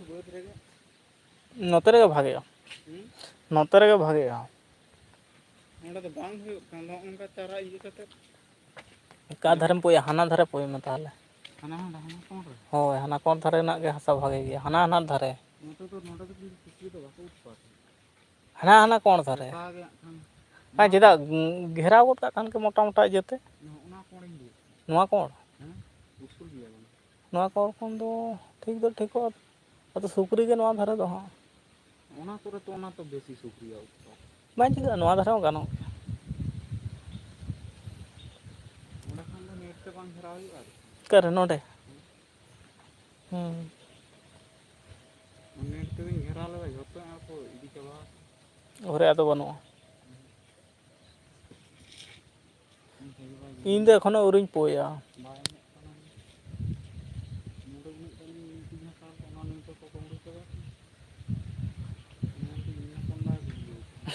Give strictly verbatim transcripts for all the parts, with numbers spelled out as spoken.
ᱵᱟᱹᱫᱽ ᱨᱮᱜᱮ᱾ ᱱᱚᱛᱮ ᱨᱮᱜᱮ ᱵᱷᱟᱜᱮᱜᱼᱟ᱾ ᱦᱩᱸ? ᱱᱚᱛᱮ ᱨᱮᱜᱮ ᱵᱷᱟᱜᱮᱜᱼᱟ᱾ ᱱᱚᱸᱰᱮ ᱫᱚ ᱵᱟᱝ ᱦᱩᱭᱩᱜ ᱠᱟᱱ ᱫᱚ, ᱱᱚᱜᱼᱚ ᱱᱚᱝᱠᱟ ᱪᱟᱨᱟ ᱤᱭᱟᱹ ᱠᱟᱛᱮ᱾ ᱚᱠᱟ ᱫᱷᱟᱨᱮᱢ ᱯᱩᱭᱟ? ᱦᱟᱱᱟ ᱫᱷᱟᱨᱮ ᱯᱩᱭ ᱢᱮ ᱛᱟᱦᱚᱞᱮ᱾ ᱦᱟᱱᱟ, ᱦᱟᱱᱟ, ᱦᱟᱱᱟ ᱠᱚᱬ ᱨᱮ? ᱦᱳᱭ, ᱦᱟᱱᱟ ᱠᱚᱬ ᱫᱷᱟᱨᱮ ᱨᱮᱱᱟᱜ ᱜᱮ ᱦᱟᱥᱟ ᱵᱷᱟᱜᱮ ᱜᱮᱭᱟ, ᱦᱟᱱᱟ, ᱦᱟᱱᱟ ᱫᱷᱟᱨᱮ᱾ ᱱᱚᱛᱮ ᱫᱚ, ᱱᱚᱰᱮ ᱫᱚ ᱠᱤᱱᱛᱩ ᱯᱩᱠᱷᱨᱤ ᱫᱚ ᱵᱟᱠᱚ ᱩᱛᱯᱟᱛ᱾ ᱦᱟᱱᱟ, ᱦᱟᱱᱟ ᱠᱚᱬ ᱫᱷᱟᱨᱮ᱾ ᱜᱚᱴᱟ ᱜᱮ ᱦᱟᱸᱜ ᱠᱷᱟᱱ᱾ ᱦᱮᱸ, ᱪᱮᱫᱟᱜ ᱜᱷᱮᱨᱟᱣ ᱜᱚᱫ ᱠᱟᱜ ᱠᱷᱟᱱ ᱜᱮ ᱢᱚᱴᱟ ᱢᱚᱴᱟ ᱤᱭᱟᱹᱛᱮ? ᱱᱚᱜᱼᱚ ᱱᱟ ᱠᱚᱬᱤᱧ ᱞᱟᱹᱭᱮᱫ᱾ ᱱᱚᱣᱟ ᱠᱚᱬ? ᱦᱮᱸ, ᱩᱥᱩᱞ ᱜᱮᱭᱟ ᱵᱟᱝ? ᱱᱚᱣᱟ ᱠᱚᱬ ᱠᱷᱚᱱ ᱫᱚ ᱴᱷᱤᱠ ᱫᱚ ᱴᱷᱤᱠᱚᱜᱼᱟ, ᱟᱫᱚ ᱥᱩᱠᱨᱤ ᱜᱮ ᱱᱚᱣᱟ ᱫᱷᱟᱨᱮ ᱫᱚ ᱦᱟᱸᱜ᱾ ᱚᱱᱟ ᱠᱚᱨᱮ ᱛᱚ, ᱚᱱᱟ ᱛᱚ ᱵᱮᱥᱤ ᱥᱩᱠᱨᱤᱭᱟᱜ ᱩᱛᱯᱟᱛ᱾ ᱵᱟᱝ ᱪᱤᱠᱟᱹᱜᱼᱟ, ᱱᱚᱣᱟ ᱫᱷᱟᱨᱮ ᱦᱚᱸ ᱜᱟᱱᱚᱜ ᱜᱮᱭᱟ᱾ ᱚᱸᱰᱮ ᱠᱷᱟᱱ ᱫᱚ ᱱᱮᱴ ᱛᱮ ᱵᱟᱝ ᱜᱷᱮᱨᱟᱣ ᱦᱩᱭᱩᱜᱼᱟ ᱟᱨᱠᱤ᱾ ᱚᱠᱟᱨᱮ? ᱱᱚᱰᱮ? ᱦᱩᱸ᱾ ᱱᱮᱴ ᱛᱮᱫᱚᱧ ᱜᱷᱮᱨᱟᱣ ᱞᱮᱫᱟ, ᱡᱷᱚᱛᱚ ᱟᱨ ᱠᱚ ᱤᱫᱤ ᱪᱟᱵᱟ ᱟᱠᱟᱫᱟ᱾ ᱜᱷᱚᱨᱮ ᱟᱫᱚ ᱵᱟᱹᱱᱩᱜᱼᱟ᱾ ᱤᱧ ᱫᱚ ᱮᱠᱷᱚᱱᱳ ᱟᱹᱣᱨᱤᱧ ᱯᱳᱭᱟ᱾ ᱵᱟᱭ ᱮᱢᱚᱜ ᱠᱟᱱᱟ᱾ ᱱᱚᱰᱮ ᱩᱱᱟᱹᱜ ᱜᱟᱱ ᱢᱤᱴᱤᱝ ᱦᱟᱛᱟᱣ ᱠᱚᱜᱼᱟ, ᱚᱱᱟ ᱱᱤᱭᱟᱹ ᱠᱚ ᱠᱚᱢᱯᱞᱤᱴ ᱪᱟᱵᱟ ᱠᱮᱫᱟ᱾ ᱚᱱᱟ ᱛᱮ ᱤᱧ ᱦᱚᱯᱚᱱ ᱵᱟᱭ ᱵᱩᱡᱷᱟᱹᱣ ᱠᱟᱱᱟ᱾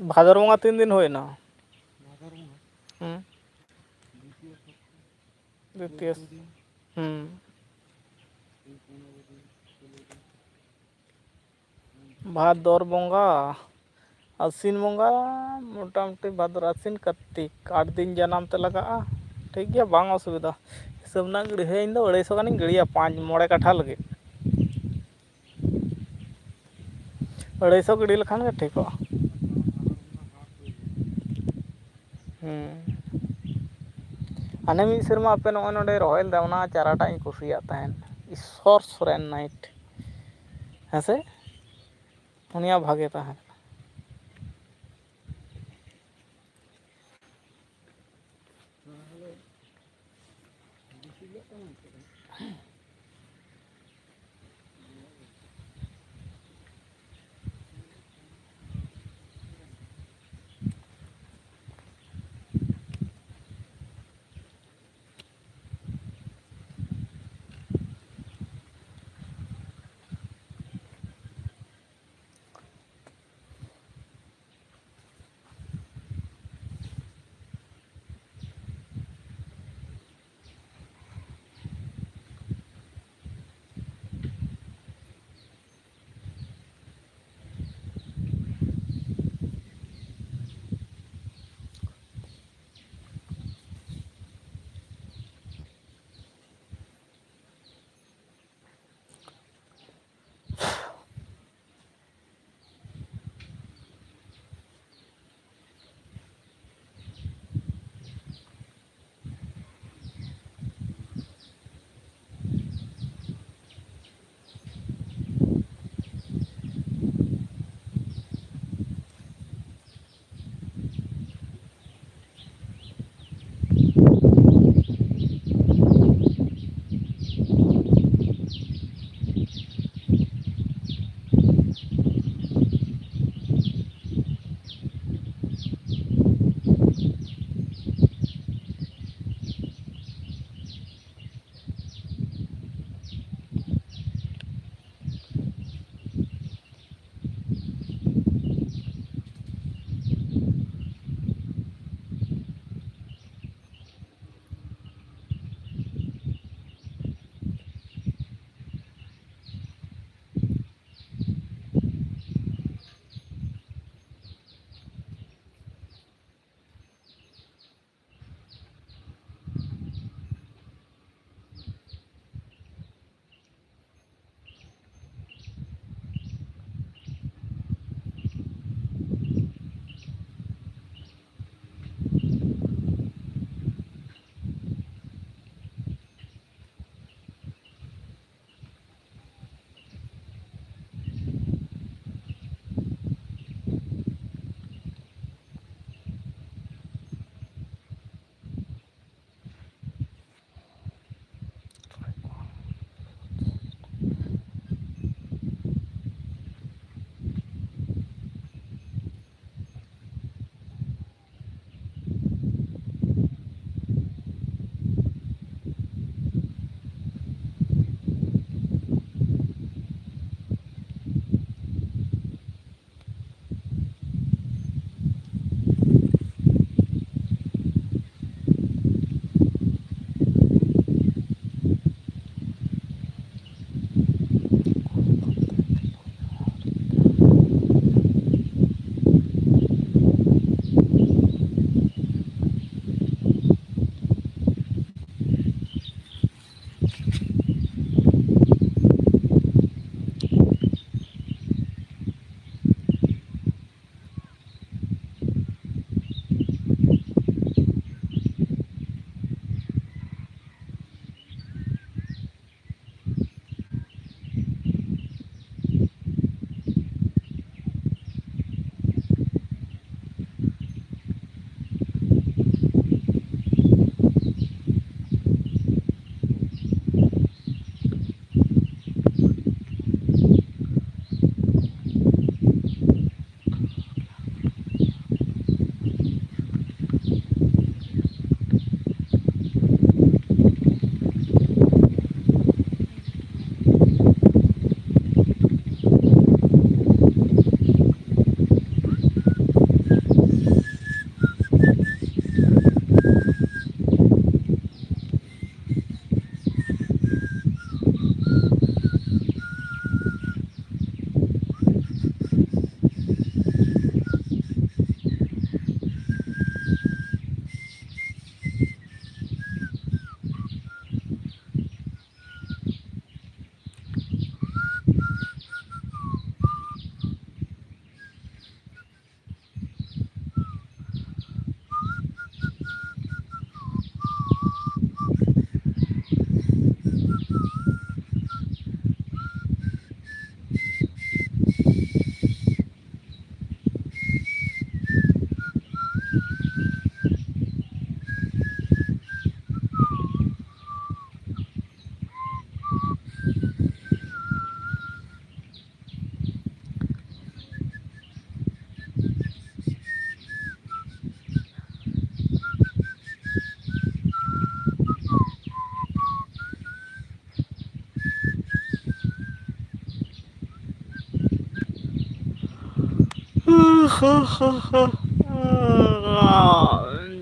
ᱵᱷᱟᱫᱚᱨ ᱵᱚᱸᱜᱟ ᱛᱤᱱ ᱫᱤᱱ ᱦᱩᱭᱱᱟ? ᱵᱷᱟᱫᱚᱨ ᱵᱚᱸᱜᱟ? ᱦᱩᱸ᱾ ᱫᱤᱛᱤᱭᱚ ᱥᱚᱯᱛᱟᱦᱚ᱾ ᱫᱤᱛᱤᱭᱚ᱾ ᱪᱳᱫᱽᱫᱳ ᱫᱤᱱ᱾ ᱦᱩᱸ᱾ ᱮᱭ ᱯᱚᱱᱮᱨᱚ ᱫᱤᱱ, ᱥᱳᱞᱳ ᱫᱤᱱ᱾ ᱵᱷᱟᱫᱚᱨ ᱵᱚᱸᱜᱟ ᱟᱥᱤᱱ ᱵᱚᱸᱜᱟ, ᱢᱚᱴᱟᱢᱩᱴᱤ ᱵᱷᱟᱫᱚᱨ, ᱟᱥᱤᱱ, ᱠᱟᱨᱛᱤᱠ, ᱟᱴ ᱫᱤᱱ ᱡᱟᱱᱟᱢ ᱛᱮ ᱞᱟᱜᱟᱜᱼᱟ᱾ ᱴᱷᱤᱠ ᱜᱮᱭᱟ, ᱵᱟᱝ ᱚᱥᱩᱵᱤᱫᱷᱟ᱾ ᱦᱤᱥᱟᱹᱵ ᱨᱮᱱᱟᱜ ᱜᱤᱲᱤ, ᱦᱮᱸ, ᱤᱧ ᱫᱚ ᱟᱹᱲᱟᱹᱭᱥᱚ ᱜᱟᱱᱤᱧ ᱜᱤᱲᱤᱭᱟ, ᱯᱟᱸᱪ ᱢᱚᱬᱮ ᱠᱟᱴᱷᱟ ᱞᱟᱹᱜᱤᱫ᱾ ᱟᱹᱲᱟᱹᱭᱥᱚ ᱜᱤᱰᱤ ᱞᱮᱠᱷᱟᱱ ᱜᱮ ᱴᱷᱤᱠᱚᱜᱼᱟ᱾ ᱦᱮᱸ᱾ ᱦᱟᱱᱮ ᱢᱤᱫ ᱥᱮᱨᱢᱟ ᱟᱯᱮ ᱱᱚᱜᱼᱚᱭ ᱱᱚᱰᱮ ᱨᱚᱦᱚᱭ ᱞᱮᱫᱟ, ᱚᱱᱟ ᱪᱟᱨᱟᱴᱟᱜ ᱤᱧ ᱠᱩᱥᱤᱭᱟᱜ ᱛᱟᱦᱮᱸᱫ, ᱤᱥᱥᱚᱨ ᱥᱚᱨᱮᱱ ᱱᱟᱭᱤᱴ, ᱦᱮᱸ ᱥᱮ? ᱩᱱᱤᱭᱟᱜ ᱵᱷᱟᱜᱮ ᱛᱟᱦᱮᱸ ᱠᱟᱱᱟ᱾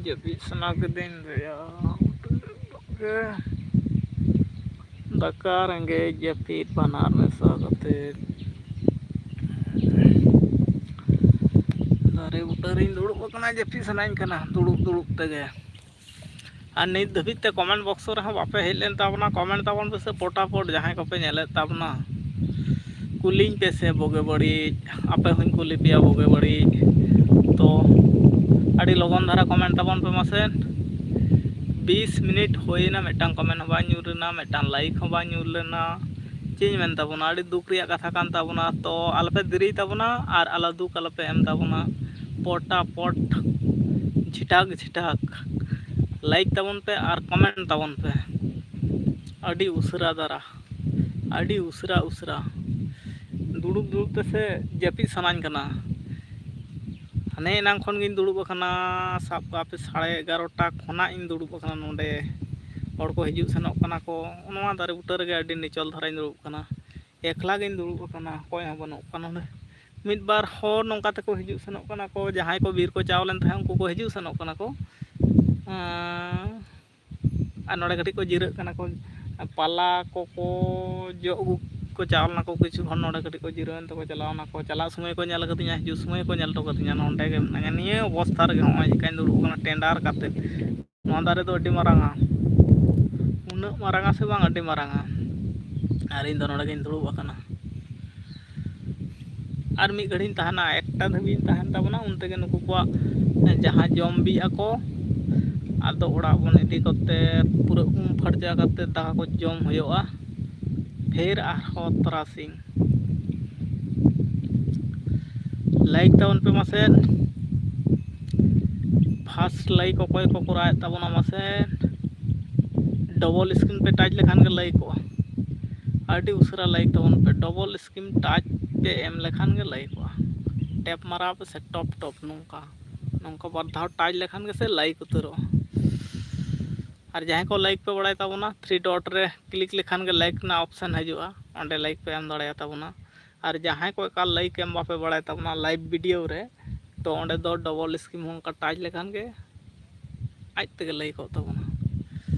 ᱡᱟᱹᱯᱤᱫ ᱥᱟᱱᱟ ᱠᱤᱫᱤᱧ ᱫᱚᱭᱟ᱾ ᱫᱟᱠᱟ ᱨᱮᱸᱜᱮᱡ, ᱡᱟᱹᱯᱤᱫ, ᱵᱟᱱᱟᱨ ᱢᱮᱥᱟ ᱠᱟᱛᱮ ᱫᱟᱨᱮ ᱵᱩᱴᱟᱹ ᱨᱤᱧ ᱫᱩᱲᱩᱵ ᱟᱠᱟᱱᱟ᱾ ᱡᱟᱹᱯᱤᱫ ᱥᱟᱱᱟᱧ ᱠᱟᱱᱟ ᱫᱩᱲᱩᱵ ᱫᱩᱲᱩᱵ ᱛᱮᱜᱮ᱾ ᱟᱨ ᱱᱤᱛ ᱫᱷᱟᱹᱵᱤᱡ ᱛᱮ comment box ᱨᱮᱦᱚᱸ ᱵᱟᱯᱮ ᱦᱮᱡ ᱞᱮᱱ ᱛᱟᱵᱚᱱᱟ, comment ᱛᱟᱵᱚᱱ ᱯᱮᱥᱮ ᱯᱚᱴᱟᱯᱚᱴ ᱡᱟᱦᱟᱸᱭ ᱠᱚᱯᱮ ᱧᱮᱞᱮᱫ ᱛᱟᱵᱚᱱᱟ᱾ ᱠᱩᱞᱤᱧ ᱯᱮᱥᱮ ᱵᱩᱜᱤ ᱵᱟᱹᱲᱤᱡ, ᱟᱯᱮ ᱦᱚᱸᱧ ᱠᱩᱞᱤ ᱯᱮᱭᱟ ᱵᱩᱜᱤ ᱵᱟᱹᱲᱤᱡ᱾ ᱛᱚ ᱟᱹᱰᱤ ᱞᱚᱜᱚᱱ ᱫᱷᱟᱨᱟ comment ᱛᱟᱵᱚᱱ ᱯᱮ ᱢᱟᱥᱮ᱾ ᱵᱤᱥ ᱢᱤᱱᱤᱴ ᱦᱩᱭᱮᱱᱟ, ᱢᱤᱫᱴᱟᱝ comment ᱦᱚᱸ ᱵᱟᱝ ᱧᱩᱨ ᱞᱮᱱᱟ, ᱢᱤᱫᱴᱟᱝ like ᱦᱚᱸ ᱵᱟᱝ ᱧᱩᱨ ᱞᱮᱱᱟ᱾ ᱪᱮᱫ ᱤᱧ ᱢᱮᱱ ᱛᱟᱵᱚᱱᱟ, ᱟᱹᱰᱤ ᱫᱩᱠ ᱨᱮᱭᱟᱜ ᱠᱟᱛᱷᱟ ᱠᱟᱱ ᱛᱟᱵᱚᱱᱟ᱾ ᱛᱚ ᱟᱞᱚᱯᱮ ᱫᱮᱨᱤᱭ ᱛᱟᱵᱚᱱᱟ ᱟᱨ ᱟᱞᱚ ᱫᱩᱠ ᱟᱞᱚᱯᱮ ᱮᱢ ᱛᱟᱵᱚᱱᱟ᱾ ᱯᱚᱴᱟᱯᱚᱴ ᱡᱷᱤᱴᱟᱠ ᱡᱷᱤᱴᱟᱠ like ᱛᱟᱵᱚᱱ ᱯᱮ ᱟᱨ comment ᱛᱟᱵᱚᱱ ᱯᱮ᱾ ᱟᱹᱰᱤ ᱩᱥᱟᱹᱨᱟ ᱫᱷᱟᱨᱟ, ᱟᱹᱰᱤ ᱩᱥᱟᱹᱨᱟ ᱩᱥᱟᱹᱨᱟ᱾ ᱫᱩᱲᱩᱵ ᱫᱩᱲᱩᱵ ᱛᱮᱥᱮ ᱡᱟᱹᱯᱤᱫ ᱥᱟᱱᱟᱧ ᱠᱟᱱᱟ᱾ ᱦᱟᱱᱮ ᱮᱱᱟᱝ ᱠᱷᱚᱱ ᱜᱤᱧ ᱫᱩᱲᱩᱵ ᱟᱠᱟᱱᱟ, ᱥᱟᱵ ᱠᱟᱜ ᱯᱮ ᱥᱟᱲᱮ ᱮᱜᱟᱨᱚᱴᱟ ᱠᱷᱚᱱᱟᱜ ᱤᱧ ᱫᱩᱲᱩᱵ ᱟᱠᱟᱱᱟ ᱱᱚᱰᱮ᱾ ᱦᱚᱲ ᱠᱚ ᱦᱤᱡᱩᱜ ᱥᱮᱱᱚᱜ ᱠᱟᱱᱟ ᱠᱚ, ᱱᱚᱣᱟ ᱫᱟᱨᱮ ᱵᱩᱴᱟᱹ ᱨᱮᱜᱮ ᱟᱹᱰᱤ ᱱᱤᱪᱚᱞ ᱫᱷᱟᱨᱟᱧ ᱫᱩᱲᱩᱵ ᱟᱠᱟᱱᱟ᱾ ᱮᱠᱞᱟ ᱜᱤᱧ ᱫᱩᱲᱩᱵ ᱟᱠᱟᱱᱟ, ᱚᱠᱚᱭ ᱦᱚᱸ ᱵᱟᱹᱱᱩᱜ ᱠᱚᱣᱟ ᱱᱚᱰᱮ᱾ ᱢᱤᱫ ᱵᱟᱨ ᱦᱚᱲ ᱱᱚᱝᱠᱟ ᱛᱮᱠᱚ ᱦᱤᱡᱩᱜ ᱥᱮᱱᱚᱜ ᱠᱟᱱᱟ ᱠᱚ, ᱡᱟᱦᱟᱸᱭ ᱠᱚ ᱵᱤᱨ ᱠᱚ ᱪᱟᱣ ᱞᱮᱱ ᱛᱟᱦᱮᱸᱫ ᱩᱱᱠᱩ ᱠᱚ ᱦᱤᱡᱩᱜ ᱥᱮᱱᱚᱜ ᱠᱟᱱᱟ ᱠᱚ᱾ ᱟᱨ ᱱᱚᱰᱮ ᱠᱟᱹᱴᱤᱡ ᱠᱚ ᱡᱤᱨᱟᱹᱜ ᱠᱟᱱᱟ ᱠᱚ, ᱯᱟᱞᱟ ᱠᱚᱠᱚ ᱡᱚᱜ ᱟᱹᱜᱩ ᱠᱚ ᱪᱟᱣ ᱞᱮᱱᱟ ᱠᱚ᱾ ᱠᱤᱪᱷᱩ ᱦᱚᱲ ᱱᱚᱰᱮ ᱠᱟᱹᱴᱤᱡ ᱠᱚ ᱡᱤᱨᱟᱹᱣᱮᱱ ᱛᱮᱠᱚ ᱪᱟᱞᱟᱣ ᱮᱱᱟ ᱠᱚ᱾ ᱪᱟᱞᱟᱜ ᱥᱚᱢᱚᱭ ᱠᱚ ᱧᱮᱞ ᱟᱠᱟᱫᱤᱧᱟ, ᱦᱤᱡᱩᱜ ᱥᱚᱢᱚᱭ ᱠᱚ ᱧᱮᱞ ᱦᱚᱴᱚ ᱠᱟᱫᱤᱧᱟ᱾ ᱱᱚᱰᱮ ᱜᱮ ᱢᱮᱱᱟᱹᱧᱟ, ᱱᱤᱭᱟᱹ ᱚᱵᱚᱥᱛᱷᱟ ᱨᱮᱜᱮ ᱦᱚᱸᱜᱼᱚᱭ ᱪᱮᱠᱟᱧ ᱫᱩᱲᱩᱵ ᱟᱠᱟᱱᱟ ᱴᱮᱸᱰᱟᱨ ᱠᱟᱛᱮ᱾ ᱱᱚᱣᱟ ᱫᱟᱨᱮ ᱫᱚ ᱟᱹᱰᱤ ᱢᱟᱨᱟᱝᱟ, ᱩᱱᱟᱹᱜ ᱢᱟᱨᱟᱝᱟ ᱥᱮ ᱵᱟᱝ, ᱟᱹᱰᱤ ᱢᱟᱨᱟᱝᱟ᱾ ᱟᱨ ᱤᱧ ᱫᱚ ᱱᱚᱰᱮ ᱜᱤᱧ ᱫᱩᱲᱩᱵ ᱟᱠᱟᱱᱟ᱾ ᱟᱨ ᱢᱤᱫ ᱜᱷᱟᱹᱲᱤᱧ ᱛᱟᱦᱮᱱᱟ, ᱮᱠᱴᱟ ᱫᱷᱟᱹᱵᱤᱡ ᱤᱧ ᱛᱟᱦᱮᱱ ᱛᱟᱵᱚᱱᱟ᱾ ᱩᱱ ᱛᱮᱜᱮ ᱱᱩᱠᱩ ᱠᱚᱣᱟᱜ ᱡᱟᱦᱟᱸ ᱡᱚᱢ ᱵᱤᱜ ᱟᱠᱚ, ᱟᱫᱚ ᱚᱲᱟᱜ ᱵᱚᱱ ᱤᱫᱤ ᱠᱚᱛᱮ ᱯᱩᱨᱟᱹ ᱩᱢ ᱯᱷᱟᱨᱪᱟ ᱠᱟᱛᱮ ᱫᱟᱠᱟ ᱠᱚ ᱡᱚᱢ ᱦᱩᱭᱩᱜᱼᱟ᱾ ᱯᱷᱮᱨ ᱟᱨᱦᱚᱸ ᱛᱟᱨᱟᱥᱤᱧ᱾ ᱞᱟᱭᱤᱠ ᱛᱟᱵᱚᱱ ᱯᱮ ᱢᱟᱥᱮ᱾ ᱯᱷᱟᱥᱴ ᱞᱟᱭᱤᱠ ᱚᱠᱚᱭ ᱠᱚ ᱠᱚᱨᱟᱣᱮᱫ ᱛᱟᱵᱚᱱᱟ ᱢᱟᱥᱮ? ᱰᱚᱵᱚᱞ ᱥᱠᱨᱤᱱ ᱯᱮ ᱴᱟᱪ ᱞᱮᱠᱷᱟᱱ ᱜᱮ ᱞᱟᱭᱤᱠᱚᱜᱼᱟ᱾ ᱟᱹᱰᱤ ᱩᱥᱟᱹᱨᱟ ᱞᱟᱭᱤᱠ ᱛᱟᱵᱚᱱ ᱯᱮ᱾ ᱰᱚᱵᱚᱞ ᱥᱠᱨᱤᱱ ᱴᱟᱪ ᱯᱮ ᱮᱢ ᱞᱮᱠᱷᱟᱱ ᱜᱮ ᱞᱟᱭᱤᱠᱚᱜᱼᱟ᱾ ᱴᱮᱯ ᱢᱟᱨᱟᱣ ᱯᱮ ᱥᱮ ᱴᱚᱯ ᱴᱚᱯ, ᱱᱚᱝᱠᱟ ᱱᱚᱝᱠᱟ ᱵᱟᱨ ᱫᱷᱟᱣ ᱴᱟᱪ ᱞᱮᱠᱷᱟᱱ ᱜᱮᱥᱮ ᱞᱟᱭᱤᱠ ᱩᱛᱟᱹᱨᱚᱜᱼᱟ᱾ ᱟᱨ ᱡᱟᱦᱟᱸᱭ ᱠᱚ ᱞᱟᱭᱤᱠ ᱯᱮ ᱵᱟᱲᱟᱭ ᱛᱟᱵᱚᱱᱟ, ᱛᱷᱨᱤ ᱰᱚᱴ ᱨᱮ ᱠᱞᱤᱠ ᱞᱮᱠᱷᱟᱱ ᱜᱮ ᱞᱟᱭᱤᱠ ᱨᱮᱱᱟᱜ ᱚᱯᱥᱮᱱ ᱦᱤᱡᱩᱜᱼᱟ, ᱚᱸᱰᱮ ᱞᱟᱭᱤᱠ ᱯᱮ ᱮᱢ ᱫᱟᱲᱮᱭᱟᱛᱟ ᱵᱚᱱᱟ᱾ ᱟᱨ ᱡᱟᱦᱟᱸᱭ ᱠᱚ ᱮᱠᱟᱞ ᱞᱟᱹᱭ ᱠᱮᱢ ᱵᱟᱯᱮ ᱵᱟᱲᱟᱭ ᱛᱟᱵᱚᱱᱟ ᱞᱟᱭᱤᱵᱷ ᱵᱷᱤᱰᱤᱭᱳ ᱨᱮ, ᱛᱚ ᱚᱸᱰᱮ ᱫᱚ ᱰᱚᱵᱚᱞ ᱥᱠᱨᱤᱱ ᱦᱚᱸ ᱚᱱᱠᱟ ᱴᱟᱪ ᱞᱮᱠᱷᱟᱱ ᱜᱮ ᱟᱡ ᱛᱮᱜᱮ ᱞᱟᱹᱭ ᱠᱚᱜ ᱛᱟᱵᱚᱱᱟ᱾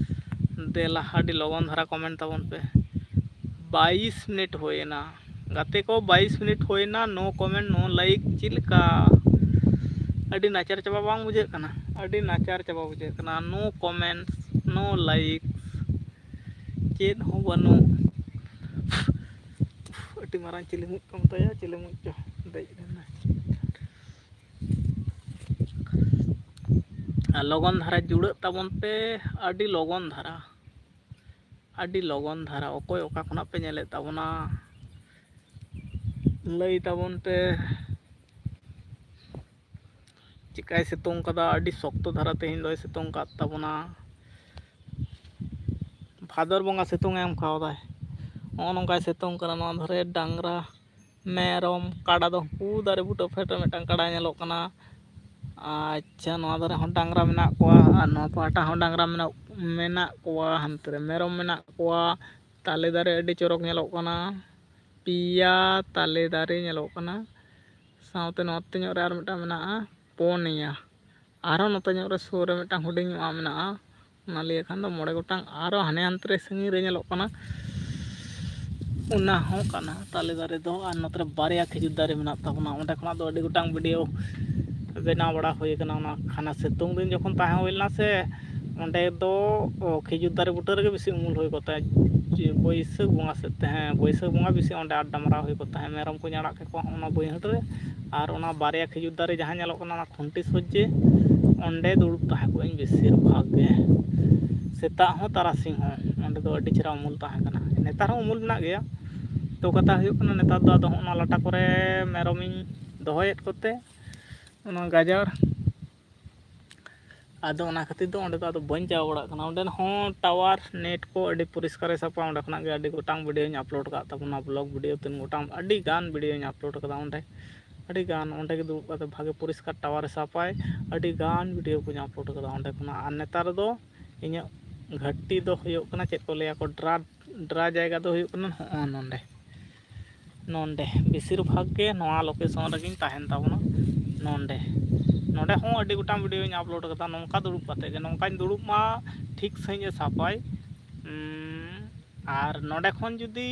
ᱫᱮᱞᱟ ᱟᱹᱰᱤ ᱞᱚᱜᱚᱱ ᱫᱷᱟᱨᱟ ᱠᱚᱢᱮᱱᱴ ᱛᱟᱵᱚᱱ ᱯᱮ᱾ ᱵᱟᱭᱤᱥ ᱢᱤᱱᱤᱴ ᱦᱩᱭᱮᱱᱟ ᱜᱟᱛᱮ ᱠᱚ, ᱵᱟᱭᱤᱥ ᱢᱤᱱᱤᱴ ᱦᱩᱭᱮᱱᱟ, ᱱᱳ ᱠᱚᱢᱮᱱᱴ ᱱᱳ ᱞᱟᱭᱤᱠ᱾ ᱪᱮᱫ ᱞᱮᱠᱟ? ᱟᱹᱰᱤ ᱱᱟᱪᱟᱨ ᱪᱟᱵᱟ ᱵᱟᱝ ᱵᱩᱡᱷᱟᱹᱜ ᱠᱟᱱᱟ? ᱟᱹᱰᱤ ᱱᱟᱪᱟᱨ ᱪᱟᱵᱟ ᱵᱩᱡᱷᱟᱹᱜ ᱠᱟᱱᱟ᱾ ᱱᱳ ᱠᱚᱢᱮᱱᱴ, ᱱᱳ ᱞᱟᱭᱤᱠ, ᱪᱮᱫ ᱦᱚᱸ ᱵᱟᱹᱱᱩᱜ᱾ ᱟᱹᱰᱤ ᱢᱟᱨᱟᱝ ᱪᱤᱞᱤ ᱢᱩᱡ ᱠᱚ ᱢᱮᱛᱟᱭᱟ, ᱪᱤᱞᱤ ᱢᱩᱡ ᱪᱚ ᱫᱮᱡ ᱞᱮᱱᱟᱭ᱾ ᱟᱨ ᱞᱚᱜᱚᱱ ᱫᱷᱟᱨᱟ ᱡᱩᱲᱟᱹᱜ ᱛᱟᱵᱚᱱ ᱯᱮ, ᱟᱹᱰᱤ ᱞᱚᱜᱚᱱ ᱫᱷᱟᱨᱟ, ᱟᱹᱰᱤ ᱞᱚᱜᱚᱱ ᱫᱷᱟᱨᱟ᱾ ᱚᱠᱚᱭ ᱚᱠᱟ ᱠᱷᱚᱱᱟᱜ ᱯᱮ ᱧᱮᱞᱮᱫ ᱛᱟᱵᱚᱱᱟ, ᱞᱟᱹᱭ ᱛᱟᱵᱚᱱ ᱯᱮ᱾ ᱪᱮᱠᱟᱭ ᱥᱤᱛᱩᱝ ᱠᱟᱫᱟ, ᱟᱹᱰᱤ ᱥᱚᱠᱛᱚ ᱫᱷᱟᱨᱟ ᱛᱮᱦᱮᱧ ᱫᱚᱭ ᱥᱤᱛᱩᱝ ᱠᱟᱫ ᱛᱟᱵᱚᱱᱟ᱾ ᱵᱷᱟᱫᱚᱨ ᱵᱚᱸᱜᱟ ᱥᱤᱛᱩᱝ ᱮ ᱮᱢ ᱠᱟᱣᱫᱟᱭ᱾ ᱱᱚᱜᱼᱚ ᱱᱚᱝᱠᱟᱭ ᱥᱤᱛᱩᱝ ᱠᱟᱱᱟ᱾ ᱱᱚᱣᱟ ᱫᱷᱟᱨᱮ ᱰᱟᱝᱨᱟ, ᱢᱮᱨᱚᱢ, ᱠᱟᱰᱟ ᱫᱚ ᱦᱟᱹᱱᱠᱩ ᱫᱟᱨᱮ ᱵᱩᱴᱟᱹ ᱯᱷᱮᱰ ᱨᱮ ᱢᱤᱫᱴᱟᱝ ᱠᱟᱰᱟᱭ ᱧᱮᱞᱚᱜ ᱠᱟᱱᱟ᱾ ᱟᱪᱪᱷᱟ, ᱱᱚᱣᱟ ᱫᱷᱟᱨᱮ ᱦᱚᱸ ᱰᱟᱝᱨᱟ ᱢᱮᱱᱟᱜ ᱠᱚᱣᱟ ᱟᱨ ᱱᱚᱣᱟ ᱯᱟᱦᱴᱟ ᱦᱚᱸ ᱰᱟᱝᱨᱟ ᱢᱮᱱᱟᱜ, ᱢᱮᱱᱟᱜ ᱠᱚᱣᱟ᱾ ᱦᱟᱱᱛᱮ ᱨᱮ ᱢᱮᱨᱚᱢ ᱢᱮᱱᱟᱜ ᱠᱚᱣᱟ᱾ ᱛᱟᱞᱮ ᱫᱟᱨᱮ ᱟᱹᱰᱤ ᱪᱚᱨᱚᱠ ᱧᱮᱞᱚᱜ ᱠᱟᱱᱟ᱾ ᱯᱮᱭᱟ ᱛᱟᱞᱮ ᱫᱟᱨᱮ ᱧᱮᱞᱚᱜ ᱠᱟᱱᱟ᱾ ᱥᱟᱶᱛᱮ ᱱᱚᱛᱮ ᱧᱚᱜ ᱨᱮ ᱟᱨ ᱢᱤᱫᱴᱟᱝ ᱢᱮᱱᱟᱜᱼᱟ, ᱯᱩᱱᱭᱟ᱾ ᱟᱨᱦᱚᱸ ᱱᱚᱛᱮ ᱧᱚᱜ ᱨᱮ ᱥᱩᱨ ᱨᱮ ᱢᱤᱫᱴᱟᱝ ᱦᱩᱰᱤᱧ ᱧᱚᱜᱼᱟᱜ ᱢᱮᱱᱟᱜᱼᱟ᱾ ᱚᱱᱟ ᱞᱟᱹᱭ ᱠᱷᱟᱱ ᱫᱚ ᱢᱚᱬᱮ ᱜᱚᱴᱟᱝ᱾ ᱟᱨᱦᱚᱸ ᱦᱟᱱᱮ ᱦᱟᱱᱛᱮ ᱨᱮ ᱥᱟᱺᱜᱤᱧ ᱨᱮ ᱧᱮᱞᱚᱜ ᱠᱟᱱᱟ, ᱚᱱᱟ ᱦᱚᱸ ᱠᱟᱱᱟ ᱛᱟᱞᱮ ᱫᱟᱨᱮ ᱫᱚ᱾ ᱟᱨ ᱱᱚᱛᱮ ᱨᱮ ᱵᱟᱨᱭᱟ ᱠᱷᱤᱡᱩᱨ ᱫᱟᱨᱮ ᱢᱮᱱᱟᱜ ᱛᱟᱵᱚᱱᱟ᱾ ᱚᱸᱰᱮ ᱠᱷᱚᱱᱟᱜ ᱫᱚ ᱟᱹᱰᱤ ᱜᱚᱴᱟᱝ ᱵᱷᱤᱰᱤᱭᱳ ᱵᱮᱱᱟᱣ ᱵᱟᱲᱟ ᱦᱩᱭ ᱠᱟᱱᱟ᱾ ᱚᱱᱟ ᱠᱷᱟᱱᱟ ᱥᱤᱛᱩᱝ ᱫᱤᱱ ᱡᱚᱠᱷᱚᱱ ᱛᱟᱦᱮᱸ ᱦᱩᱭ ᱞᱮᱱᱟ ᱥᱮ, ᱚᱸᱰᱮ ᱫᱚ, ᱚ, ᱠᱷᱤᱡᱩᱨ ᱫᱟᱨᱮ ᱵᱩᱴᱟᱹ ᱨᱮᱜᱮ ᱵᱮᱥᱤ ᱩᱢᱩᱞ ᱦᱩᱭ ᱠᱚᱜ ᱛᱟᱦᱮᱸᱫ᱾ ᱡᱮ ᱵᱟᱹᱭᱥᱟᱹᱠᱷ ᱵᱚᱸᱜᱟ ᱥᱮᱫ ᱛᱮ, ᱦᱮᱸ, ᱵᱟᱹᱭᱥᱟᱹᱠᱷ ᱵᱚᱸᱜᱟ ᱵᱮᱥᱤ ᱚᱸᱰᱮ ᱟᱰᱰᱟ ᱢᱟᱨᱟᱣ ᱦᱩᱭ ᱠᱚᱜ ᱛᱟᱦᱮᱸᱫ᱾ ᱢᱮᱨᱚᱢ ᱠᱚᱧ ᱟᱲᱟᱜ ᱠᱟᱠᱚᱣᱟ ᱚᱱᱟ ᱵᱟᱹᱭᱦᱟᱹᱲ ᱨᱮ᱾ ᱟᱨ ᱚᱱᱟ ᱵᱟᱨᱭᱟ ᱠᱷᱤᱡᱩᱨ ᱫᱟᱨᱮ ᱡᱟᱦᱟᱸ ᱧᱮᱞᱚᱜ ᱠᱟᱱᱟ, ᱚᱱᱟ ᱠᱷᱩᱱᱴᱤ ᱥᱚᱡᱷᱮ ᱚᱸᱰᱮ ᱫᱩᱲᱩᱵ ᱛᱟᱦᱮᱸ ᱠᱚᱜᱼᱟᱹᱧ ᱵᱮᱥᱤᱨ ᱵᱷᱟᱜᱽ ᱜᱮ, ᱥᱮᱛᱟᱜ ᱦᱚᱸ ᱛᱟᱨᱟᱥᱤᱧ ᱦᱚᱸ᱾ ᱚᱸᱰᱮ ᱫᱚ ᱟᱹᱰᱤ ᱪᱮᱦᱨᱟ ᱩᱢᱩᱞ ᱛᱟᱦᱮᱸ ᱠᱟᱱᱟ᱾ ᱱᱮᱛᱟᱨ ᱦᱚᱸ ᱩᱢᱩᱞ ᱢᱮᱱᱟᱜ ᱜᱮᱭᱟ᱾ ᱛᱚ, ᱠᱟᱛᱷᱟ ᱦᱩᱭᱩᱜ ᱠᱟᱱᱟ, ᱱᱮᱛᱟᱨ ᱫᱚ ᱟᱫᱚ ᱦᱚᱸᱜᱼᱚ ᱱᱟ ᱞᱟᱴᱟ ᱠᱚᱨᱮ ᱢᱮᱨᱚᱢᱤᱧ ᱫᱚᱦᱚᱭᱮᱫ ᱠᱚᱛᱮ, ᱚᱱᱟ ᱜᱟᱡᱟᱲ, ᱟᱫᱚ ᱚᱱᱟ ᱠᱷᱟᱹᱛᱤᱨ ᱫᱚ ᱚᱸᱰᱮ ᱫᱚ ᱟᱫᱚ ᱵᱟᱹᱧ ᱪᱟᱞᱟᱣ ᱵᱟᱲᱟᱜ ᱠᱟᱱᱟ᱾ ᱚᱸᱰᱮ ᱦᱚᱸ ᱴᱟᱣᱟᱨ ᱱᱮᱴ ᱠᱚ ᱟᱹᱰᱤ ᱯᱚᱨᱤᱥᱠᱟᱨᱮ ᱥᱟᱵᱟ᱾ ᱚᱸᱰᱮ ᱠᱷᱚᱱᱟᱜ ᱜᱮ ᱟᱹᱰᱤ ᱜᱚᱴᱟᱝ ᱵᱷᱤᱰᱤᱭᱳᱧ ᱟᱯᱞᱳᱰ ᱠᱟᱜ ᱛᱟᱵᱚᱱᱟ, ᱵᱞᱚᱜ ᱵᱷᱤᱰᱤᱭᱳ ᱛᱤᱱ ᱜᱚᱴᱟᱝ, ᱟᱹᱰᱤ ᱜᱟᱱ ᱵᱷᱤᱰᱤᱭᱳᱧ ᱟᱯᱞᱳᱰ ᱠᱟᱫᱟ ᱚᱸᱰᱮ᱾ ᱟᱹᱰᱤ ᱜᱟᱱ ᱚᱸᱰᱮ ᱜᱮ ᱫᱩᱲᱩᱵ ᱠᱟᱛᱮ ᱵᱷᱟᱜᱮ ᱯᱚᱨᱤᱥᱠᱟᱨ ᱴᱟᱣᱟᱨᱮ ᱥᱟᱵᱟᱭ, ᱟᱹᱰᱤ ᱜᱟᱱ ᱵᱷᱤᱰᱤᱭᱳ ᱠᱚᱧ ᱟᱯᱞᱳᱰ ᱠᱟᱫᱟ ᱚᱸᱰᱮ ᱠᱷᱚᱱᱟᱜ᱾ ᱟᱨ ᱱᱮᱛᱟᱨ ᱫᱚ ᱤᱧᱟᱹᱜ ᱜᱷᱟᱹᱴᱤ ᱫᱚ ᱦᱩᱭᱩᱜ ᱠᱟᱱᱟ, ᱪᱮᱫ ᱠᱚ ᱞᱟᱹᱭᱟ ᱠᱚ, ᱰᱨᱟ, ᱰᱨᱟ ᱡᱟᱭᱜᱟ ᱫᱚ ᱦᱩᱭᱩᱜ ᱠᱟᱱᱟ ᱱᱚᱜᱼᱚ ᱱᱚᱸᱰᱮ᱾ ᱱᱚᱰᱮ ᱵᱮᱥᱤᱨ ᱵᱷᱟᱜᱽ ᱜᱮ ᱱᱚᱣᱟ ᱞᱳᱠᱮᱥᱚᱱ ᱨᱮᱜᱮᱧ ᱛᱟᱦᱮᱱ ᱛᱟᱵᱚᱱᱟ᱾ ᱱᱚᱰᱮ ᱱᱚᱰᱮ ᱦᱚᱸ ᱟᱹᱰᱤ ᱜᱚᱴᱟᱝ ᱵᱷᱤᱰᱤᱭᱳᱧ ᱟᱯᱞᱳᱰ ᱠᱟᱫᱟ᱾ ᱱᱚᱝᱠᱟ ᱫᱩᱲᱩᱵ ᱠᱟᱛᱮ ᱜᱮ, ᱱᱚᱝᱠᱟᱧ ᱫᱩᱲᱩᱵ ᱢᱟ, ᱴᱷᱤᱠ ᱥᱟᱺᱦᱤᱡ ᱮ ᱥᱟᱯᱟᱭ᱾ ᱩᱸ, ᱟᱨ ᱱᱚᱰᱮ ᱠᱷᱚᱱ ᱡᱩᱫᱤ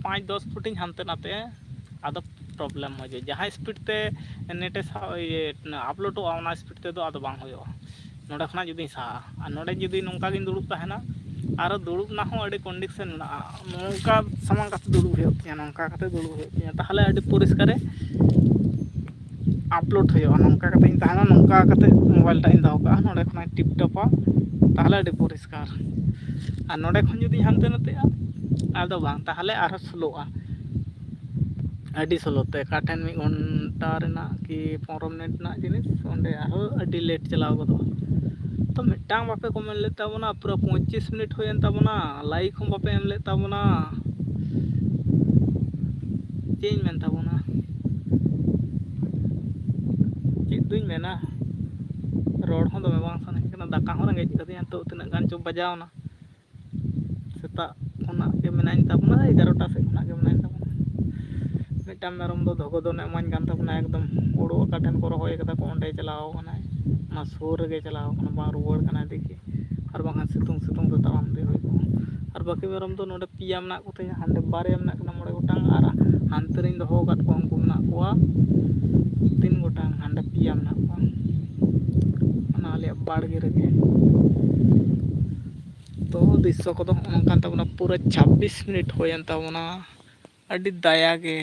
ᱯᱟᱸᱪ ᱫᱚᱥ ᱯᱷᱩᱴᱤᱧ ᱦᱟᱱᱛᱮ ᱱᱟᱛᱮᱜᱼᱟ, ᱟᱫᱚ ᱯᱨᱚᱵᱞᱮᱢ ᱦᱤᱡᱩᱜᱼᱟ᱾ ᱡᱟᱦᱟᱸ ᱥᱯᱤᱰ ᱛᱮ ᱱᱮᱴᱮ ᱥᱟ- ᱤᱭᱟᱹ ᱟᱯᱞᱳᱰᱚᱜᱼᱟ, ᱚᱱᱟ ᱥᱯᱤᱰ ᱛᱮᱫᱚ ᱟᱫᱚ ᱵᱟᱝ ᱦᱩᱭᱩᱜᱼᱟ᱾ ᱱᱚᱰᱮ ᱠᱷᱚᱱᱟᱜ ᱡᱩᱫᱤᱧ ᱥᱟᱦᱟᱜᱼᱟ, ᱟᱨ ᱱᱚᱰᱮ ᱡᱩᱫᱤ ᱱᱚᱝᱠᱟ ᱜᱤᱧ ᱫᱩᱲᱩᱵ ᱛᱟᱦᱮᱱᱟ, ᱟᱨᱚ ᱫᱩᱲᱩᱵ ᱨᱮᱱᱟᱜ ᱦᱚᱸ ᱟᱹᱰᱤ ᱠᱚᱱᱰᱤᱥᱚᱱ ᱢᱮᱱᱟᱜᱼᱟ᱾ ᱱᱚᱝᱠᱟ ᱥᱟᱢᱟᱝ ᱠᱟᱛᱮ ᱫᱩᱲᱩᱵ ᱦᱩᱭᱩᱜ ᱛᱤᱧᱟᱹ, ᱱᱚᱝᱠᱟ ᱠᱟᱛᱮ ᱫᱩᱲᱩᱵ ᱦᱩᱭᱩᱜ ᱛᱤᱧᱟᱹ, ᱛᱟᱦᱚᱞᱮ ᱟᱹᱰᱤ ᱯᱚᱨᱤᱥᱠᱟᱨᱮ ᱟᱯᱞᱳᱰ ᱦᱩᱭᱩᱜᱼᱟ᱾ ᱱᱚᱝᱠᱟ ᱠᱟᱛᱮ ᱤᱧ ᱛᱟᱦᱮᱱᱟ, ᱱᱚᱝᱠᱟ ᱠᱟᱛᱮ ᱢᱳᱵᱟᱭᱤᱞ ᱴᱟᱜ ᱤᱧ ᱫᱚᱦᱚ ᱠᱟᱜᱼᱟ, ᱱᱚᱰᱮ ᱠᱷᱚᱱᱟᱜ ᱴᱤᱯ ᱴᱚᱯᱟ, ᱛᱟᱦᱚᱞᱮ ᱟᱹᱰᱤ ᱯᱚᱨᱤᱥᱠᱟᱨ᱾ ᱟᱨ ᱱᱚᱰᱮ ᱠᱷᱚᱱ ᱡᱩᱫᱤ ᱦᱟᱱᱛᱮ ᱱᱟᱛᱮᱜᱼᱟ, ᱟᱫᱚ ᱵᱟᱝ, ᱛᱟᱦᱚᱞᱮ ᱟᱨᱦᱚᱸ ᱥᱞᱳᱜᱼᱟ ᱟᱹᱰᱤ ᱥᱞᱳ ᱛᱮ᱾ ᱚᱠᱟ ᱴᱷᱮᱱ ᱢᱤᱫ ᱜᱷᱚᱱᱴᱟ ᱨᱮᱱᱟᱜ ᱠᱤ ᱯᱚᱱᱨᱚ ᱢᱤᱱᱤᱴ ᱨᱮᱱᱟᱜ ᱡᱤᱱᱤᱥ, ᱚᱸᱰᱮ ᱟᱨᱦᱚᱸ ᱟᱹᱰᱤ ᱞᱮᱴ ᱪᱟᱞᱟᱣ ᱜᱚᱫᱚᱜᱼᱟ᱾ ᱛᱚ, ᱢᱤᱫᱴᱟᱝ ᱵᱟᱯᱮ ᱠᱚᱢᱮᱱᱴ ᱞᱮᱫ ᱛᱟᱵᱚᱱᱟ, ᱯᱩᱨᱟᱹ ᱯᱚᱸᱪᱤᱥ ᱢᱤᱱᱤᱴ ᱦᱩᱭᱮᱱ ᱛᱟᱵᱚᱱᱟ, ᱞᱟᱭᱤᱠ ᱦᱚᱸ ᱵᱟᱯᱮ ᱮᱢ ᱞᱮᱫ ᱛᱟᱵᱚᱱᱟ᱾ ᱪᱮᱫ ᱤᱧ ᱢᱮᱱ ᱛᱟᱵᱚᱱᱟ, ᱪᱮᱫ ᱫᱩᱧ ᱢᱮᱱᱟ, ᱨᱚᱲ ᱦᱚᱸ ᱫᱚᱢᱮ ᱵᱟᱝ ᱥᱟᱱᱟᱧ ᱠᱟᱱᱟ, ᱫᱟᱠᱟ ᱦᱚᱸ ᱨᱮᱸᱜᱮᱡ ᱠᱟᱫᱤᱧᱟ᱾ ᱱᱤᱛᱚᱜ ᱛᱤᱱᱟᱹᱜ ᱜᱟᱱ ᱪᱚ ᱵᱟᱡᱟᱣᱱᱟ, ᱥᱮᱛᱟᱜ ᱠᱷᱚᱱᱟᱜ ᱜᱮ ᱢᱮᱱᱟᱧ ᱛᱟᱵᱚᱱᱟ, ᱮᱜᱟᱨᱚᱴᱟ ᱥᱮᱫ ᱠᱷᱚᱱᱟᱜ ᱜᱮ ᱢᱮᱱᱟᱧ ᱛᱟᱵᱚᱱᱟ᱾ ᱢᱤᱫᱴᱟᱝ ᱢᱮᱨᱚᱢ ᱫᱚ ᱫᱷᱚᱜᱚᱫᱚᱱᱮ ᱮᱢᱟᱧ ᱠᱟᱱ ᱛᱟᱵᱚᱱᱟ, ᱮᱠᱫᱚᱢ ᱦᱳᱲᱳ ᱚᱠᱟ ᱴᱷᱮᱱ ᱠᱚ ᱨᱚᱦᱚᱭ ᱠᱟᱫᱟ ᱠᱚ, ᱚᱸᱰᱮ ᱪᱟᱞᱟᱣ ᱠᱟᱱᱟᱭ, ᱚᱱᱟ ᱥᱩᱨ ᱨᱮᱜᱮ ᱪᱟᱞᱟᱣ ᱠᱟᱱᱟ, ᱵᱟᱝ ᱨᱩᱣᱟᱹᱲ ᱠᱟᱱᱟᱭ ᱫᱮᱠᱷᱤ᱾ ᱟᱨ ᱵᱟᱝᱠᱷᱟᱱ ᱥᱤᱛᱩᱝ ᱥᱤᱛᱩᱝ ᱛᱮ ᱛᱟᱲᱟᱢ ᱤᱫᱤ ᱦᱩᱭ ᱠᱚᱜᱼᱟ᱾ ᱟᱨ ᱵᱟᱹᱠᱤ ᱢᱮᱨᱚᱢ ᱫᱚ ᱱᱚᱰᱮ ᱯᱮᱭᱟ ᱢᱮᱱᱟᱜ ᱠᱚᱛᱤᱧᱟ, ᱦᱟᱸᱰᱮ ᱵᱟᱨᱭᱟ ᱢᱮᱱᱟᱜ ᱠᱤᱱᱟ, ᱢᱚᱬᱮ ᱜᱚᱴᱟᱝ, ᱟᱨ ᱦᱟᱱᱛᱮ ᱨᱤᱧ ᱫᱚᱦᱚ ᱟᱠᱟᱫ ᱠᱚᱣᱟ, ᱩᱱᱠᱩ ᱢᱮᱱᱟᱜ ᱠᱚᱣᱟ ᱛᱤᱱ ᱜᱚᱴᱟᱝ, ᱦᱟᱸᱰᱮ ᱯᱮᱭᱟ ᱢᱮᱱᱟᱜ ᱠᱚᱣᱟ, ᱚᱱᱟ ᱟᱞᱮᱭᱟᱜ ᱵᱟᱲᱜᱮ ᱨᱮᱜᱮ᱾ ᱛᱚ, ᱫᱨᱤᱥᱥᱚ ᱠᱚᱫᱚ ᱦᱚᱸᱜᱼᱚ ᱱᱚᱝᱠᱟᱱ ᱛᱟᱵᱚᱱᱟ, ᱯᱩᱨᱟᱹ ᱪᱷᱟᱵᱵᱤᱥ ᱢᱤᱱᱤᱴ ᱦᱩᱭᱮᱱ ᱛᱟᱵᱚᱱᱟ᱾ ᱟᱹᱰᱤ ᱫᱟᱭᱟ ᱜᱮ,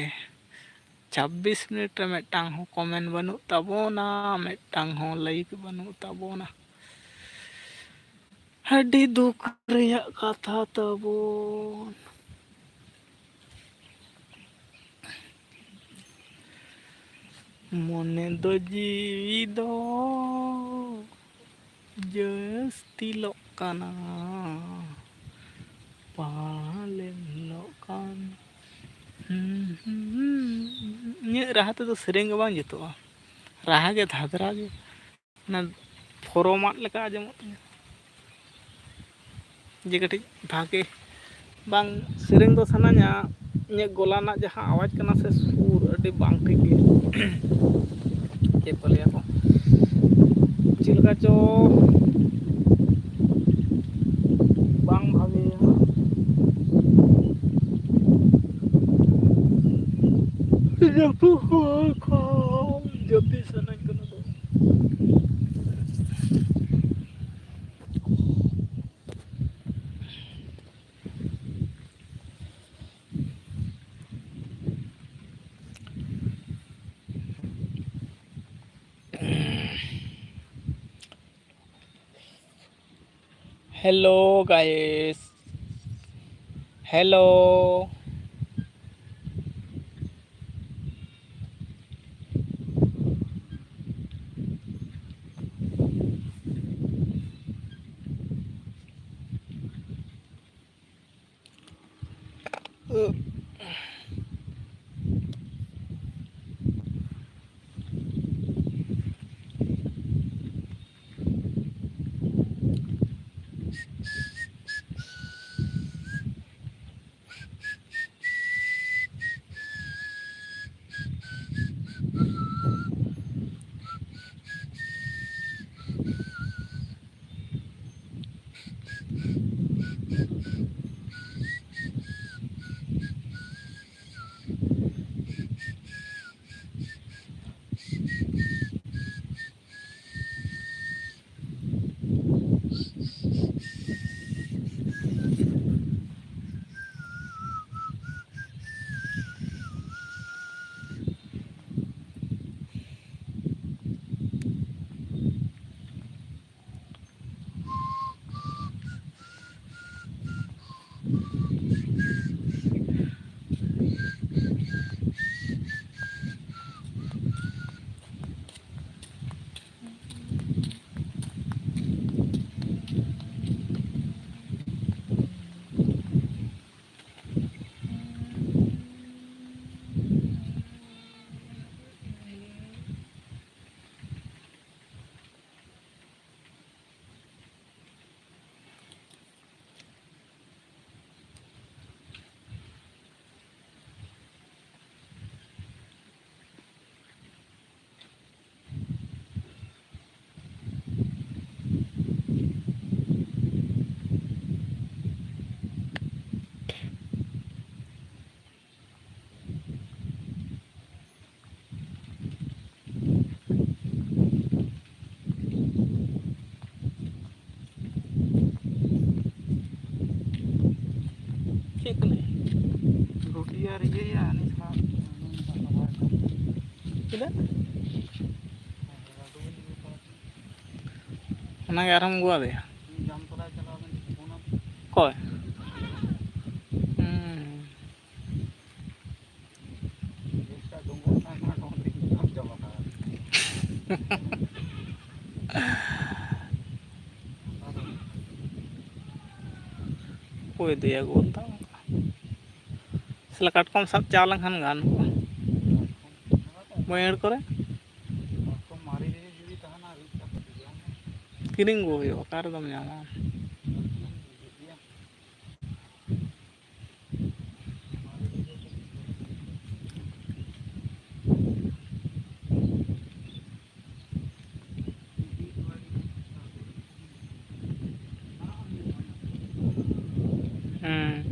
ᱪᱷᱟᱵᱵᱤᱥ ᱢᱤᱱᱤᱴ ᱨᱮ ᱢᱤᱫᱴᱟᱝ ᱦᱚᱸ ᱠᱚᱢᱮᱱᱴ ᱵᱟᱹᱱᱩᱜ ᱛᱟᱵᱚᱱᱟ, ᱢᱤᱫᱴᱟᱝ ᱦᱚᱸ ᱞᱟᱭᱤᱠ ᱵᱟᱹᱱᱩᱜ ᱛᱟᱵᱚᱱᱟ᱾ ᱟᱹᱰᱤ ᱫᱩᱠ ᱨᱮᱭᱟᱜ ᱠᱟᱛᱷᱟ ᱛᱟᱵᱚᱱ᱾ ᱢᱚᱱᱮ ᱫᱚ ᱡᱤᱣᱤ ᱫᱚ ᱡᱟᱹᱥᱛᱤᱞᱚᱜ ᱠᱟᱱᱟ, ᱯᱟᱞᱮᱱ ᱞᱚᱜ ᱠᱟᱱ᱾ ᱦᱩᱸ, ᱦᱩᱸ, ᱦᱩᱸ᱾ ᱤᱧᱟᱹᱜ ᱨᱟᱦᱟ ᱛᱮᱫᱚ ᱥᱮᱨᱮᱧ ᱜᱮ ᱵᱟᱝ ᱡᱩᱛᱩᱜᱼᱟ, ᱨᱟᱦᱟ ᱜᱮ ᱫᱷᱟᱫᱽᱨᱟ ᱜᱮ, ᱚᱱᱟ ᱯᱷᱚᱨᱚᱢᱟᱜ ᱞᱮᱠᱟ ᱟᱸᱡᱚᱢᱚᱜ ᱛᱤᱧᱟᱹ᱾ ᱡᱮ ᱠᱟᱹᱴᱤᱡ ᱵᱷᱟᱜᱮ ᱵᱟᱝ, ᱥᱮᱨᱮᱧ ᱫᱚ ᱥᱟᱱᱟᱧᱟ, ᱤᱧᱟᱹᱜ ᱜᱚᱞᱟ ᱨᱮᱱᱟᱜ ᱡᱟᱦᱟᱸ ᱟᱣᱟᱡᱽ ᱠᱟᱱᱟ ᱥᱮ ᱥᱩᱨ, ᱟᱹᱰᱤ ᱵᱟᱝ ᱴᱷᱤᱠ ᱜᱮ᱾ ᱪᱮᱫ ᱠᱚ ᱞᱟᱹᱭᱟ ᱠᱚ, ᱪᱮᱫ ᱞᱮᱠᱟ ᱪᱚ ᱵᱟᱝ ᱵᱷᱟᱜᱮᱭᱟ᱾ ᱡᱟᱹᱯᱤᱫ ᱦᱚᱸ ᱠᱷᱟᱱ ᱡᱟᱹᱯᱤᱫ ᱥᱟᱱᱟᱧ ᱠᱟᱱᱟ ᱫᱚ᱾ Hello guys. Hello. ᱪᱮᱫ ᱠᱟᱱᱟᱭ? ᱨᱩᱴᱤ ᱟᱨ ᱤᱭᱟᱹᱭᱟ, ᱩᱱᱤ ᱥᱟᱶ᱾ ᱪᱮᱫᱟᱜ? ᱚᱱᱟᱜᱮ ᱟᱨᱦᱚᱸᱢ ᱟᱹᱜᱩᱣᱟᱫᱮᱭᱟ? ᱡᱟᱢᱛᱚᱲᱟᱭ ᱪᱟᱞᱟᱣ ᱞᱮᱱ ᱯᱷᱳᱱ ᱟᱢ᱾ ᱚᱠᱚᱭ? ᱦᱩᱸ᱾ ᱚᱠᱚᱭ ᱫᱚᱭᱟ ᱜᱚᱫ ᱫᱟ ᱚᱱᱠᱟ? ᱥᱟᱞᱟ ᱠᱟᱴᱠᱚᱢ ᱥᱟᱵ ᱪᱟᱞᱟᱣ ᱞᱮᱱᱠᱷᱟᱱ ᱜᱟᱱ ᱠᱚᱜᱼᱟ᱾ ᱵᱟᱹᱭᱦᱟᱹᱲ ᱠᱚᱨᱮ ᱠᱤᱨᱤᱧ ᱟᱹᱜᱩ ᱦᱩᱭᱩᱜᱼᱟ, ᱚᱠᱟ ᱨᱮᱫᱚᱢ ᱧᱟᱢᱟ? ᱦᱮᱸ᱾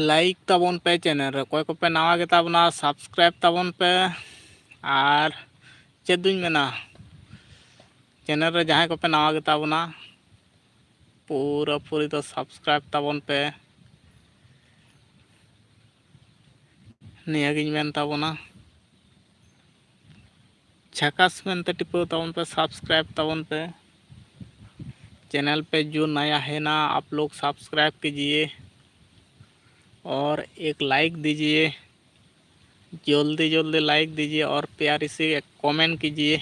Like ᱛᱟᱵᱚᱱ ᱯᱮ, channel ᱨᱮ ᱚᱠᱚᱭ ᱠᱚᱯᱮ ᱱᱟᱣᱟ ᱜᱮᱛᱟ ᱵᱚᱱᱟ, subscribe ᱛᱟᱵᱚᱱ ᱯᱮ᱾ ᱟᱨ ᱪᱮᱫ ᱫᱩᱧ ᱢᱮᱱᱟ, channel ᱨᱮ ᱡᱟᱦᱟᱸᱭ ᱠᱚᱯᱮ ᱱᱟᱣᱟ ᱜᱮᱛᱟ ᱵᱚᱱᱟ, ᱯᱩᱨᱟᱹᱯᱩᱨᱤ ᱫᱚ subscribe ᱛᱟᱵᱚᱱ ᱯᱮ, ᱱᱤᱭᱟᱹᱜᱤᱧ ᱢᱮᱱ ᱛᱟᱵᱚᱱᱟ᱾ ᱡᱷᱟᱠᱟᱥ ᱢᱮᱱᱛᱮ ᱴᱤᱯᱟᱹᱣ ᱛᱟᱵᱚᱱ ᱯᱮ, subscribe ᱛᱟᱵᱚᱱ ᱯᱮ᱾ Channel पे जो नया है ना, आप लोग subscribe कीजिए। और एक लाइक दीजिए, जल्दी जल्दी लाइक दीजिए और प्यारी सी एक कमेंट कीजिए।